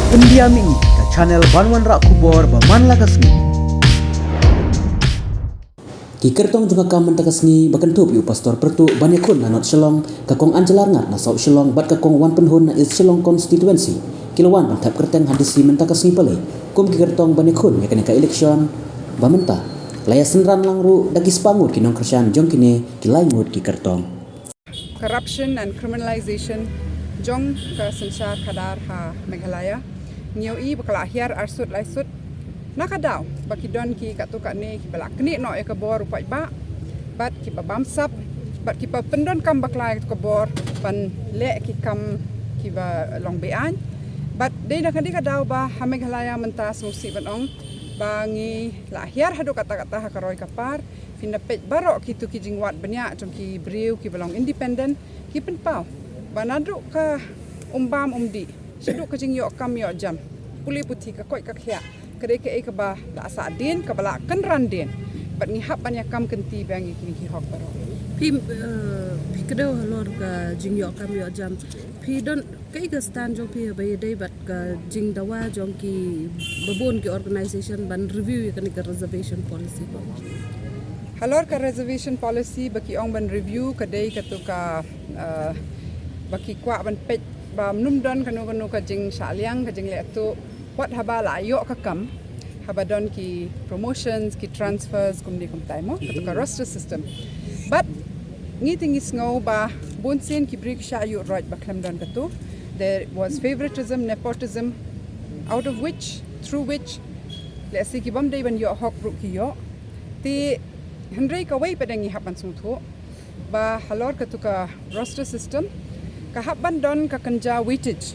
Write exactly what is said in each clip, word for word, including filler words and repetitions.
Pyndiam ïa ngi ka channel ban wanrah khubor ba man la ka sngi. Ki kyrtong jong ka kam mynta ka sngi ba kynthup ïa u Pastor Pyrtuh ban ïakhun na North Shillong, ka Kong Angela Rngat na South Shillong bad ka Kong Wanpynhun na East Shillong Constituency ki la wan ban thep kyrteng ha D C mynta ka sngi Palei kum ki kyrtong ban ïakhun ïa kane ka election ba mynta. La ïasynran lang ruh da ki spah ngut ki nongkyrshan jong kine ki lai ngut ki kyrtong. Corruption and criminalization jong ka synshar khadar ha Meghalaya. Ngi ïohi ba ka la hiar arsut laisut. Na ka daw ba ki don ki katto katne kiba la knieh noh ïa ka bor u paidbah bad kiba bamsap bad kiba pyndonkam bakla ïa ka bor ban leh ki kam kiba long beaiñ. Bad dei na ka dei ka daw ba ha Meghalaya mynta sngewsih ban ong ba ngi la hiar haduh katta katta ha ka roi ka par. Phin da peit baroh kito ki jingwad bniah jong ki briew kiba long independent, ki pynpaw ba naduh ka um bam um dih, shaduh ka jingïoh kam ïoh jam, pule puthi, ka koit ka khiah, ka dei kaei kaba la sah dien, kaba la kynran dien. Bad ngi hap ban ïa kam kynti biang ïa kine ki hok baroh. Phi, eh, phi kdew halor ka jingïoh kam ïoh jam, phi don kaei ka stand jong phi haba ïadei bad ka jingdawa jong ki babun ki organisation ban review ïa kane ka reservation policy? Halor ka reservation policy ba ki ong ban review, ka dei kato ka, eh, ba ki kwah ban peit ba ym don kano kano ka jingshah liang, ka jingleh tuh, wat haba la ïoh ka kam, haba don ki promotions, ki transfers, kumne kumtai mo, kato ka roster system. But ngi te ngi sngew ba bun sien ki briew ki shah ïuh roit ba khlem don kato. There was favoritism, nepotism, out of which, through which, lehse ki bym dei ban ïoh hok ruh ki ïoh. Te hynrei kawei pat ngi hap ban sngewthuh ba halor kato ka roster system, ka hap ban don ka kynja weightage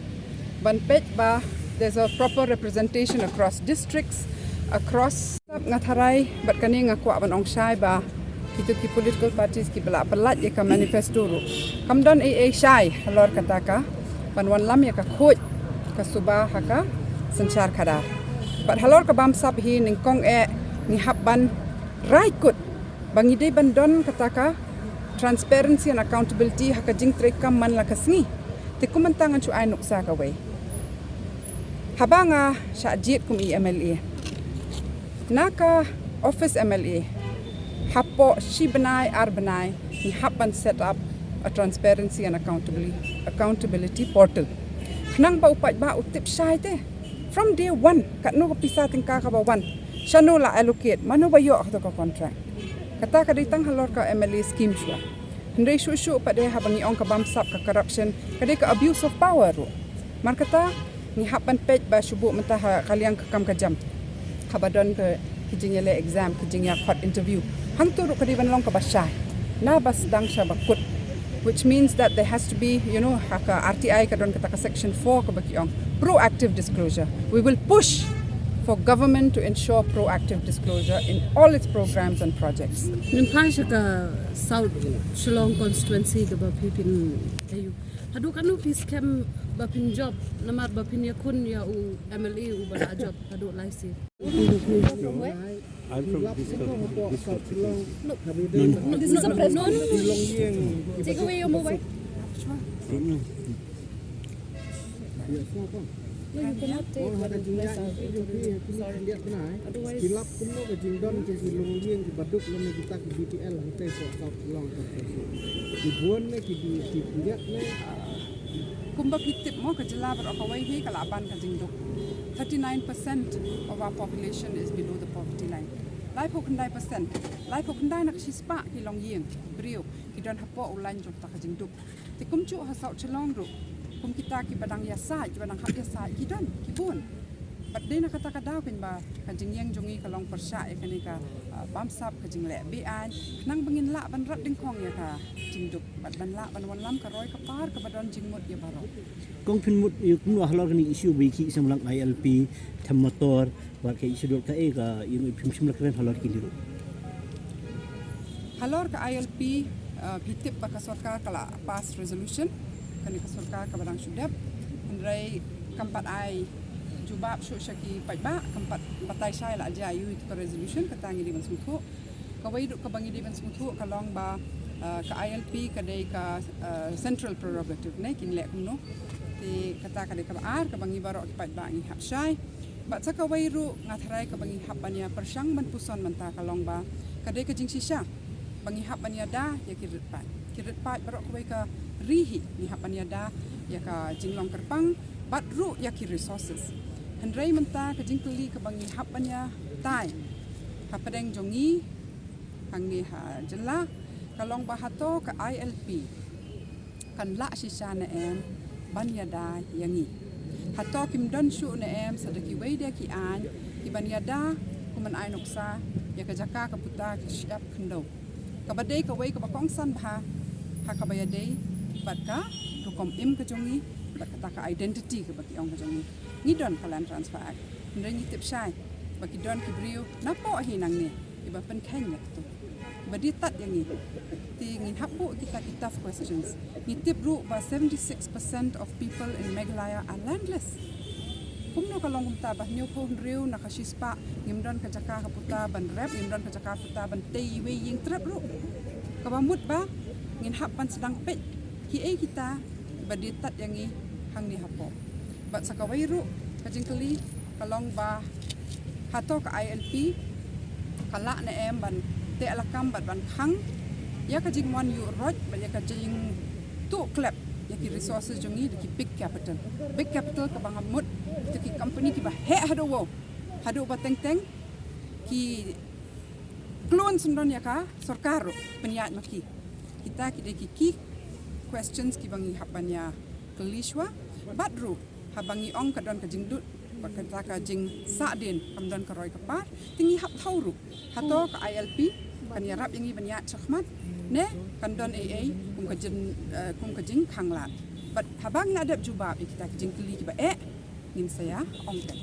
ban peit ba there's a proper representation across districts, across. Nga tharai bad kane nga kwah ban ong shai ba kito ki political parties kiba la pyllait ïa ka manifesto ruh, kam don ei ei shai halor kata ka ban wanlam ïa ka khuid ka suba ha ka synshar khadar. Bad halor ka bamsap hi nyngkong eh ngi hap ban rai kut ba ngi dei ban don kata ka transparency and accountability ha ka jingtrei kam man la ka sngi. Te kum mynta ngan shu ai nuksa kawei. Haba nga shah jied kum i M L A, na ka office M L A, hapoh shi bnai ar bnai ngi hap ban set up a transparency and accountability, accountability portal, khnang ba u paidbah u tip shai te from day one, katno ka pisa tyngka kaba wan, shano la allocate, mano ba ïoh kato ka contract. Kata ka dei tang halor ka M L A scheme shuwa. Hynrei shuh shuh pat de haba ngi ong ka bamsap, ka corruption, ka dei ka abuse of power ruh. Mar kata ngi hap ban peit ba shu buh mynta ha ka liang ka kam ka jam, haba don ka, ki jingïaleh exam, ki jingïakhot interview, hangto ruh ka dei ban long kaba shai, naba sdang sha ba kut. Which means that there has to be, you know, ha ka R T I ka don kata ka section four kaba ki ong proactive disclosure. We will push for government to ensure proactive disclosure in all its programs and projects. Ngin phai sha ka South Shillong constituency kaba phi phin ïoh. Haduh katno phi skhem ba phin jop namar ba phin ïakhun ïa u M L A uba la jop haduh lai sien? I'm from this constituency. This is a press conference. Take away your mobile. Don't know. No, you cannot take what is left out. Sorry. Otherwise, ki lap kumno ka jingdon jong ki longlieng kiba duk lane kita ki B P L hangtei sha South Shillong constituency. Ki bun ne ki bi, ki biat ne. Kumba phi tip mo, ka jylla baroh kawei hi ka lah ban ka jingduk. Thirty-nine percent of our population is below the poverty line. Laiphew khyndai percent, laiphew khyndai na ka shispah ki longïing briew ki don hapoh u lain jong kata ka jingduk. Te kumjuh ha South Shillong ruh, kum kita kiba dang ïasaid, kiba dang hap ïasaid, ki don, ki bun. Bad dei na kata ka daw kein ba ka jingïeng jong ngi ka long pyrshah ïa kane ka, ah, bamsap, ka jingleh beaiñ, khnang ba ngin lah ban rat dyngkhong ïa ka jingduk bad ban lah ban wanlam ka roi ka par kaba don jingmut ïa baroh. Kong, phin mut ïa kumno halor kane ka issue ba ïa ki samlang I L P, them motor, bad ka issue dol kaei ka, ïa phim shym la kren halor kine ruh? Halor ka I L P, uh, phi tip ba ka sorkar ka la pass resolution, kane ka sorkar kaba dang shu dep, hynrei kam pat ai jubab shuh sha ki paidbah, kam pat batai shai la jia ïa u ïa ka resolution, kata ngi dei ban sngewthuh. Kawei ruh kaba ngi dei ban sngewthuh ka long ba, uh, ka I L P ka dei ka, uh, central prerogative ne, kin leh kumno. Te kata ka dei kaba ar kaba ngi baroh ki paidbah ngi hap shai. Bad sa kawei ruh nga tharai kaba ngi hap ban ïa pyrshang ban puson mynta ka long ba ka dei ka jingshisha ba ngi hap ban ïada ïa ki rit paid. Ki rit paid baroh kawei ka ri hi ngi hap ban ïada ïa ka jinglong kyrpang bad ruh ïa ki resources. Hynrei mynta ka jingkylli kaba ngi hap ban ïa tai hapdeng jong ngi hangne ha jylla ka long ba hato ka I L P kan lah shisha ne em ban ïada ïa ngi. Hato kim don shuh ne em sa da kiwei de ki aiñ ki ban ïada kum ban ai nuksa ïa ka jaka ka puta ka shyiap khyndew. Kaba dei kawei kaba kongsan bha ha kaba ïadei bad ka rukom im ka jong ngi bad kata ka identity kaba ki ong ka jong ngi. Ngi don ka Land Transfer Act. Hynrei ngi tip shai ba ki don ki briew napoh hi nangne kiba pynkheiñ ïa katu. Ba die tad ïa ngi. Te ngin hap buh kita ki tough questions. Ngi tip ruh ba seventy-six percent of people in Meghalaya are landless. Kumno ka long kumta ba hynñiewphew hynriew na ka shispah ngim don ka jaka ka puta ban rep, ngim don ka jaka puta ban tei iwei ïing trep ruh. Kaba mut ba ngin hap ban sdang peit kiei kita ba die tad ïa ngi hangne hapoh. Bad sa kawei ruh ka jingkylli ka long ba hato ka I L P ka lah ne em ban teh lakam bad ban khang ïa ka jingwan ïuh roit bad ïa ka jingtuh klep ïa ki resources jong ngi da ki big capital. Big capital kaba nga mut ïa ki company kiba heh haduh wow, haduh ba teng teng ki klun syndon ïa ka sorkar ruh pynïaid ma ki. Kita ki dei ki key questions kiba ngi hap ban ïa kylli shuwa. Bad ruh haba ngi ong ka don ka jingdud bad kata ka jingsahdien kam don ka roi ka par, te ngi hap thaw ruh hato ka I L P kan ïarap ïa ngi ban ïaid shakhmat ne kan don ei ei kum ka jing, eh, kum ka jingkhang lad. Bad haba ngi la dep jubab ïa kita ki jingkylli kiba eh ngin sa ïa ong kan.